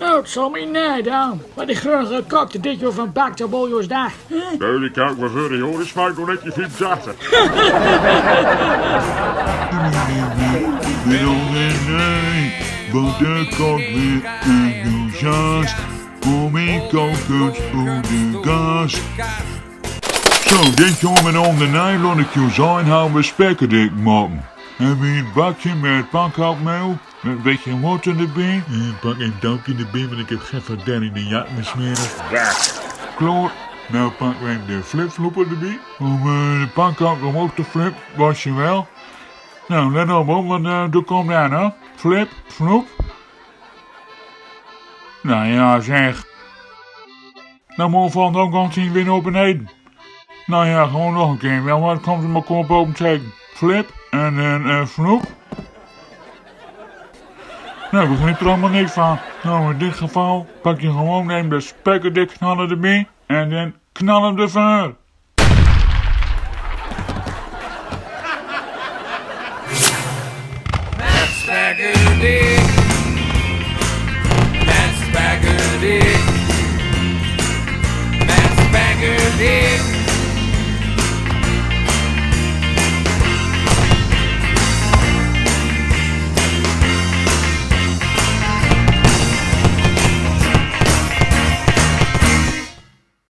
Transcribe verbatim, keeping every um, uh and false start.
Oh, het zal mij niet aan. Wat een grote kak, de dit jaar van Bak de Boljo's daar. Huh? Bak de kak, we veuren, joh, die smaakt nog net je fiep zachter. Met al de nee, wat de kak weer enthousiast. Kom ik ook eens voor de gas. Zo, dit jaar met al de nee, laat ik je zijn, gaan we spekkendik maken. Hebben we een bakje met pankakmeel? Met een beetje water erbij. En pak een doekje erbij, want ik heb geen verdeling in de jat, mijn smerig. Ja. Klaar. Nou pakken we even de flipflopper erbij. Om eh, de pankak omhoog te flip, was je wel. Nou, let op, hoor, want eh, er komt aan, hoor. Flip, flop. Nou ja, zeg. Dan moet van ook al zien weer op en eten. Nou ja, gewoon nog een keer. Wel, wat komt er maar kop open tegen? Flip en een eh, vloek. Nou, ik begrijp er allemaal niks van. Nou, in dit geval pak je gewoon even de spekkendik knallen erbij en dan knallen ervoor.